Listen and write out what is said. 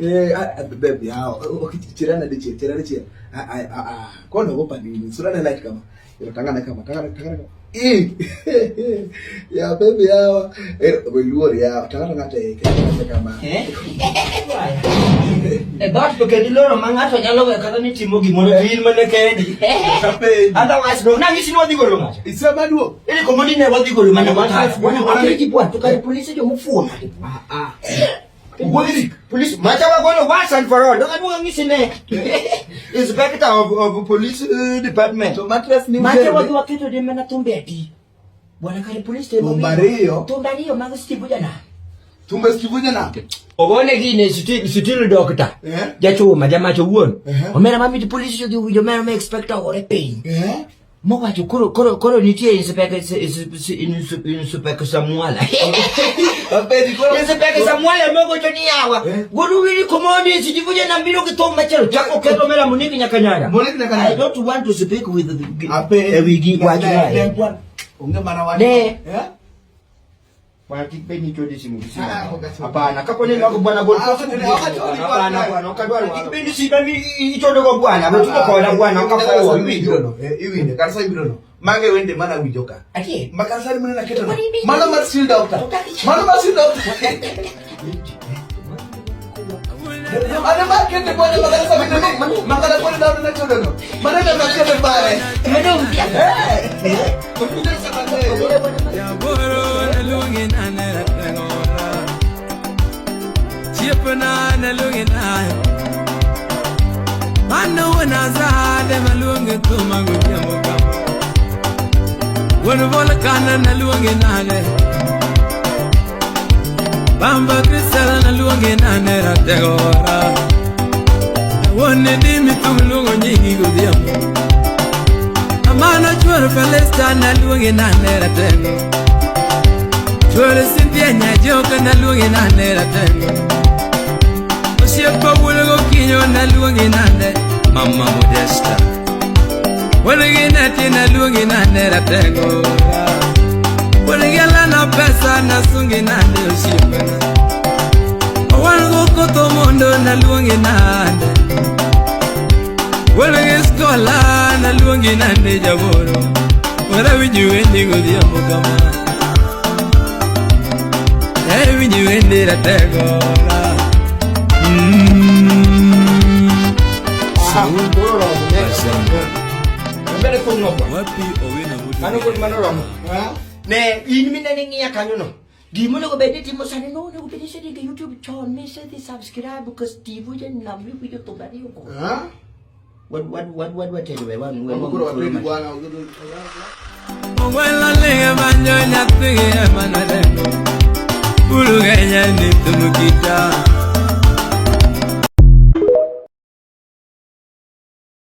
Eh, babe yawa, ok chirana dichiel, chirana dichiel. Ah, ah, ah, ah. Kono go panini. Sura ne light kama. Ero tangana kama, tangana, tangana kama. Eh. Ya babe yawa. Ero we luor yawa. Tangana ngate kete kama. Eh? E dhoot to kendo iloro ma ng'ato nyalo weyo kata ni timo gimoro to in mana kendi. Apenji. Otherwise no, nang'isi ni wadhi golo ng'ato. Isema duo. Ili komodi ne wadhi golo mana Mana matara. bwana, Bwana wakiriji bwana, to kare polise jomofuwo nade. Ah ah. Wuodhi. Police macha wagolo once and for all. Donga duogo ng'isi ne. Inspector of police department. To mattress ni Macha utere. wadhi waketo de mana thumbe adi. Bwana kare police temo. Thumbe ariyo. Thumbe ariyo mag Steve Jana. Thumbe Steve Jana. Ogone gine sitil doctor. Eh? Jachuma jamacho wuon. Eh. Omera ma mit police jogi owinjo omera ma inspector ogore piny. Eh? Mowacho koro koro koro nitie inspector inspector Samuela. Apenji koro. Inspector Samuela mogocho ni yawa. Eh. Guru wili komoni sijivuja na mbiro gi thum machielo chako ketho omera Monique nyaka nyara. Monique nyaka nyara. I don't want to speak with the Apenji. e wigi wach Ne, mae. ne, Onge mana wach. Ne. Eh? Bwana kik ni chode simu gi simu. Ah, ok achodi. Hapana, kapo ni mago bwana gol. Ah, ok achodi, ok achodi, Hapana bwana. bwana, ok adwar. Kik bed ni sima mi ichodo go bwana, we tugo koda bwana, ok afuwo. Iwinjo no. Eh, iwinjo. Kar sa ibiro no. Mage wende mana winjo ka. Atie. Makasari mane naketo no. Mano mar seal doctor. Mano mar seal doctor. Mano mar kete bwana makana sa bino no. Makana bwana dawo na chodo no. Mano na makete bare. Eh. Kompyuta sa kande. Jaboro naluongi nane ratengora Chiepna naluongi nayo Mano wuon Azade maluongi thuma godhiambo kama Wuon Volkana naluongi nane Bamba Kristal naluongi nane rategora Wuon Dimi thum luongo nyingi godhiambo Amano chuor Felista naluongi nane ratego Chuor Cynthia Nyajoka naluongi nane ratego Osiepa wuon gokinyo naluongi nane Mama Modesta Wuon gi Neti naluongi nane ratego Wuon gi Alana pesa nasungi nane osiepena Wan go kotho mondo naluongi nade Wuon gi skola naluongi nade jaboro Wera winji wendi godhiambo kama Eh winji wendi rategora Mm. Koro romo. Mbele kuno bwana. Wapi Owino Mutu? Mano kod mano romo. Eh? Ne in minene ng'iya kanyo no. Gima onego bed ni itimo sani no onego bed ni isedhi e YouTube chon misedhi subscribe ka Steve Janam miwinjo thumbe ariyo go. Eh? Wad wad wad wad watedo we wan we Koro wan wapendi bwana. Ogwelo linge manyo nyathigi ema nadengo Bulugenya ni tumukita